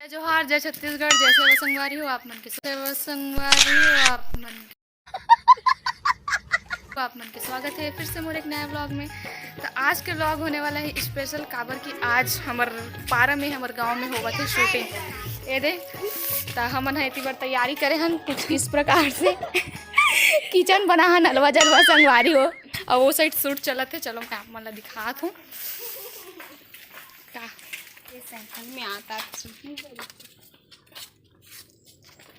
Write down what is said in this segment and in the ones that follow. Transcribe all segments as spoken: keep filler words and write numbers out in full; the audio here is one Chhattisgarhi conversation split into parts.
जय जोहार, जय छत्तीसगढ़, जय सेवा संगवारी हो आप मन के, सेवा संगवारी हो आप मन के, आप मन के स्वागत है फिर से मोर एक नया व्लॉग में। तो आज के व्लॉग होने वाला है स्पेशल, काबर कि आज हमर पारा में, हमर गांव में होवत है शूटिंग। ये दे, तो हमन ह एती बर तैयारी करे हन कुछ इस प्रकार से। किचन बना हन अलवा जलवा संगवारी हो, और वो साइड शूट चलत है। चलो मैं आप मन ला दिखात हूँ का। ये साइकिल में आता शूटिंग।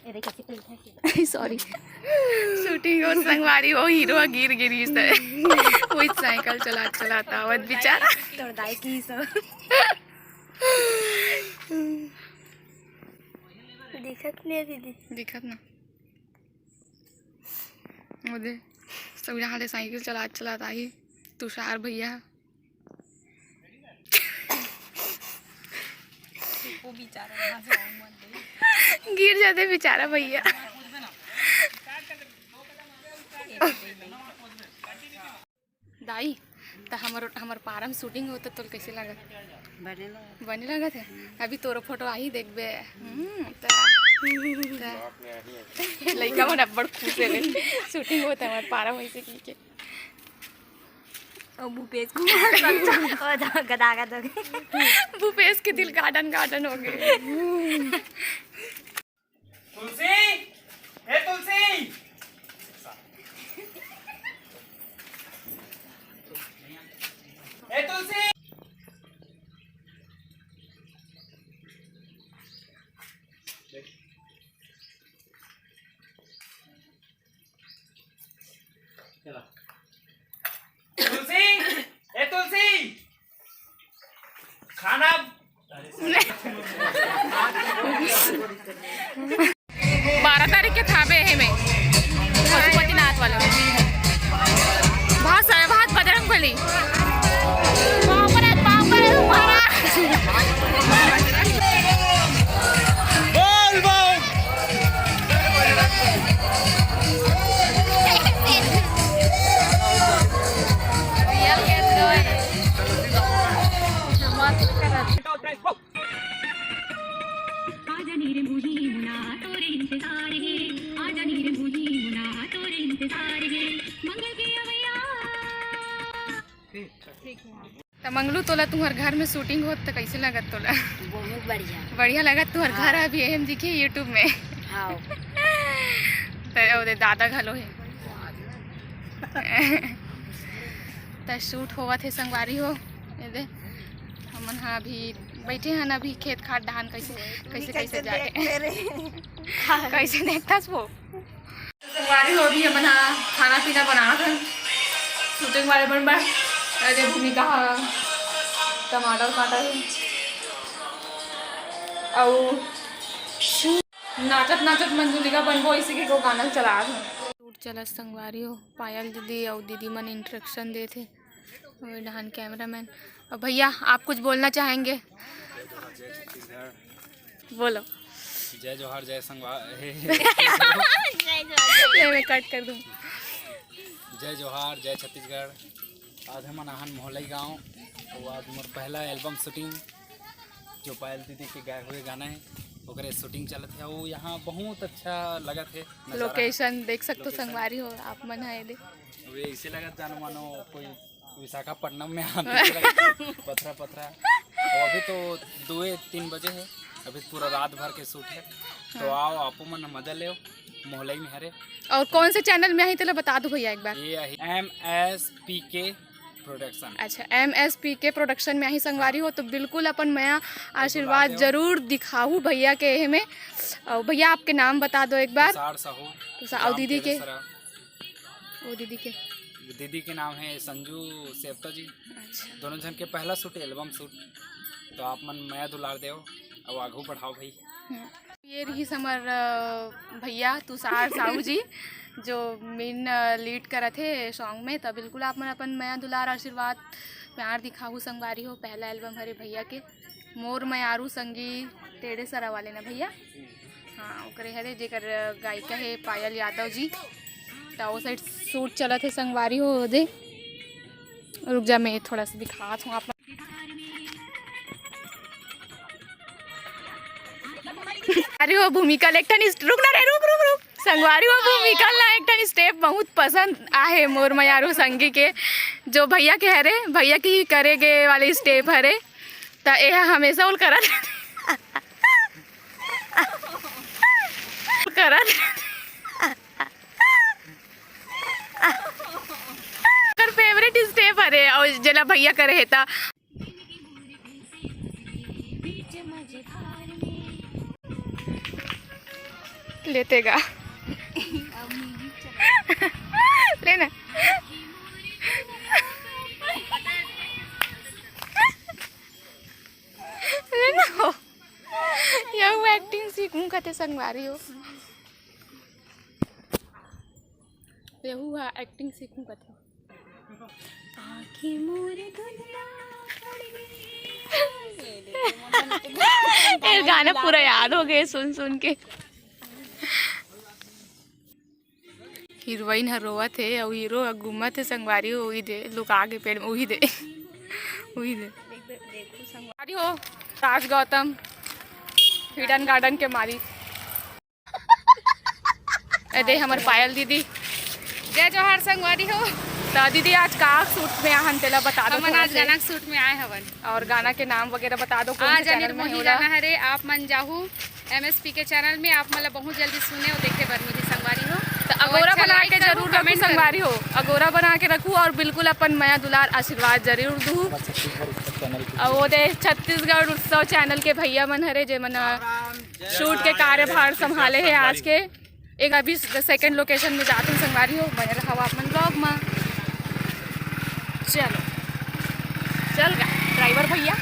ये देखो, कितनी उठा के। सॉरी। शूटिंग और संगवारी, वो हीरो गिर गिर इस तरह। वही साइकिल चला चलाता आवत बेचारा। तोर दाई की सब। दिखत नहीं दीदी। दिखत ना। वो दे, सब यहाँ ले साइकिल चला चलाता ही तुषार भैया। वो बेचारा वहाँ से आऊँ मत दे। गिर जाते बेचारा भैया। दाई, त हमर, हमर पारा में शूटिंग होता, तोल कैसे लागत? बने लगत। बने लागत है। अभी तोरो फोटो आही, देखबे। हम्म, त, त, लइका मन अब्बड़ खुश है रे। शूटिंग होता है हमर पारा में, ऐसे की के। ओ भूपेश कुमार, ओ गदा गदा हो गए। भूपेश के दिल गार्डन गार्डन हो गए। तुलसी, ए तुलसी, ए तुलसी। तुलसी, ए तुलसी, खाना। बारह तारीख के थाबे हे में पशुपतिनाथ वाला। बहुत सारे, बहुत बजरंग बली। पाँव परे, पाँव परे, महाराज। बोल बम। आजा नीर मुही मुना तोरे इंतजार है, आजा नीर मुही मुना तोरे इंतजार है, मंगल के अवैया। त मंगलू, तोला तुहर घर में शूटिंग होत त कैसे लगत तोला? बहुत बढ़िया। बढ़िया लगत तुहर हाँ। घर अभी एहम दिखे YouTube में। हाँ। त ओदे दादा घलो हे। त शूट होवत हे संगवारी हो। ये दे, हमन हा अभी बैठे हन, अभी खेत खार डहान कैसे कैसे कैसे जाए। कैसे देखथस वो? संगवारी हो, अभी हमन हा खाना पीना बनात हन शूटिंग वाले मन बर। अरे भूमिका हा टमाटर काटा हे, अउ नाचत नाचत मंजुलिका बनबो इसी के को गाना चलात हन। शूट चलत संगवारी हो, पायल दीदी अउ दीदी मन इंटरेक्शन देत हे। और डहान कैमरामैन। और भैया, आप कुछ बोलना चाहेंगे? बोलो। जय जोहार, जय संगवा-, हे, हे। जय जोहार। ये मैं कट कर दूँ। जय जोहार, जय छत्तीसगढ़। आज हमन आहन मोहलई गांव, अउ आज मोर पहला एल्बम शूटिंग, जो पायल दीदी के गाए हुए गाना है, ओकरे शूटिंग चलत है। वो यहाँ बहुत अच्छा लगत है नज़ारा। लोकेशन देख सकते हो, लोकेशन। संगवारी हो आप मन है दे। वे ऐसे लगत जानो मानो कोई विशाखापट्टनम में आते लगे, पथरा पथरा। और अभी तो दो तीन बजे है, अभी पूरा रात भर के शूट है। तो हाँ। आओ, आपो मन मजा लेओ, मोहलई में हरे। और कौन से चैनल में आही, तेला बता दो भैया एक बार। ये आही M S P K Production। अच्छा, M S P K Production में आही संगवारी हो, तो बिल्कुल अपन मया आशीर्वाद जरूर दिखाहू भैया के एहे में। और भैया, आपके नाम बता दो एक बार। तुषार साहू, तुषार, और राम दीदी के? केरेसरा। वो दीदी के? दीदी के नाम है संजू सेवता जी। अच्छा। दोनों जन के पहला शूट, एल्बम शूट, तो आप मन मया दुलार देव, अब आगू बढ़ाओ भाई। हम्म। ये रहिस हमर, अ, भैया तुषार साहू जी, जो मेन, अ, लीड करत हे सॉन्ग में। तो बिल्कुल आप मन अपन मया दुलार, आशीर्वाद, प्यार दिखाहू संगवारी हो। पहला एल्बम हरे भैया के, मोर मयारू संगी टेढ़े सरा वाले ना भैया। हाँ, ओकरे हरे, जेकर गायिका हे पायल यादव जी। तो वो साइड शूट चलत हे संगवारी हो दे। रुक जा, मैं थोड़ा सा दिखात हूँ आप। अरे वो भूमिका ले एक ठन इस-, रुक ना रे, रुक, रुक, रुक। संगवारी हो, भूमिका ला एक ठन step बहुत पसंद आहे मोर मयारू संगी के, जो भैया के हरे, भैया के ही करे गे वाले step हरे। त ए ह हमेशा उल करत, करत कर favourite step हरे, अउ जेला भैया करे हे त लेते गा। लेना। लेना हो। यहू acting सीखूं कथे संगवारी हो। यहू हा acting सीखूं कथे। आँखें मोर धुंधला पड़ गई। ये गाना पूरा याद हो गए सुन सुन के। हीरोइन ह रोवत हे अउ हीरो ह घूमत हे संगवारी हो, उही दे लुका के पेड़ में, उही दे, उही दे। संगवारी हो, राज गौतम हिडन गार्डन के मालिक। ए दे हमर पायल दीदी। जय जोहार संगवारी हो। त दीदी आज का shoot में आहन तेला बता दो हमन थोड़ा आज से। गाना के shoot में आए हवन। और गाना के नाम वगैरह बता दो, कौन आज से channel अनिल में मोही होला? गाना हरे, आप मन जाहू एमएसपी के channel में, आप मन ला बहुत जल्दी सुने और देखे बर मिली संगवारी हो। त और अगोरा अच्छा बना like के करू, जरूर रखू comment करू। संगवारी हो, अगोरा बना के रखू और बिल्कुल अपन मया दुलार आशीर्वाद जरूर दू। और वो दे छत्तीसगढ़ उत्सव channel के भैया मन हरे, जे मन shoot के कार्यभार संभाले हे आज के। एक अभी second location में जात हन संगवारी हो, बने रहा आप मन vlog में। चलो, चल गा driver भैया।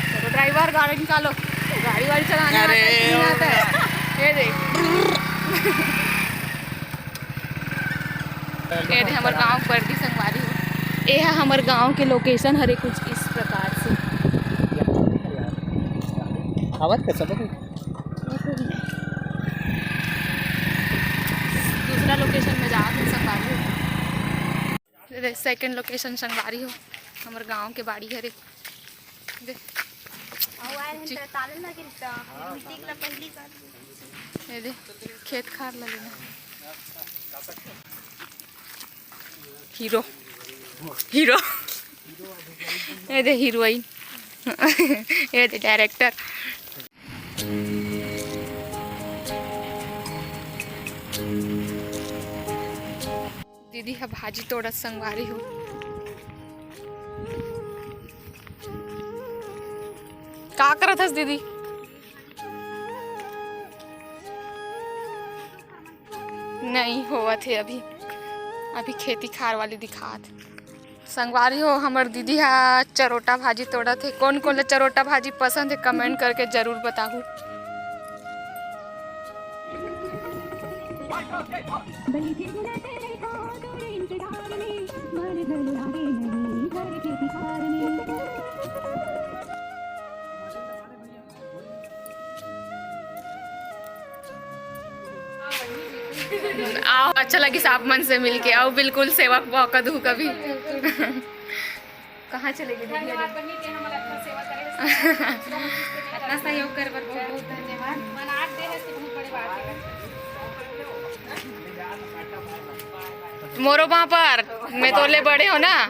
चलो driver, गाड़ी निकालो, गाड़ी वाड़ी चलाने आता है कि नहीं आता है? ये देख। ये दे हमर गांव परदी संगवारी हो। ये है हमर गांव के location हरे कुछ इस प्रकार से। आवत के सब दूसरा location में जात हन संगवारी हो। ये दे second location संगवारी हो, हमर गांव के बाड़ी हरे। दे। अउ आए हन जी। त ताले लगे रहिस त, meeting ला पहिली कर। ये दे, खेत खार ला लेना। Hero, hero. ये दे हीरोइन। ये दे director। दीदी ह भाजी तोड़त संगवारी हो। का करत हस दीदी? नहीं होवत हे अभी, अभी खेती खार वाली दिखात। संगवारी हो, हमर दीदी हा चरोटा भाजी तोड़त हे। कोन कोन ला चरोटा भाजी पसंद हे, comment करके जरूर बताहू। आओ, अच्छा लगिस आप मन से मिलके। आओ, बिल्कुल सेवा मौका दूँ कभी। कहाँ चले गए दीदी? धन्यवाद बहिनी, ते हमर अतना सेवा करे बर। अतना सहयोग करे बर बहुत बहुत धन्यवाद। मनात दे है तो बहुत बड़ी बात है। मोरो बाँ पर, मैं तोले बड़े हो ना।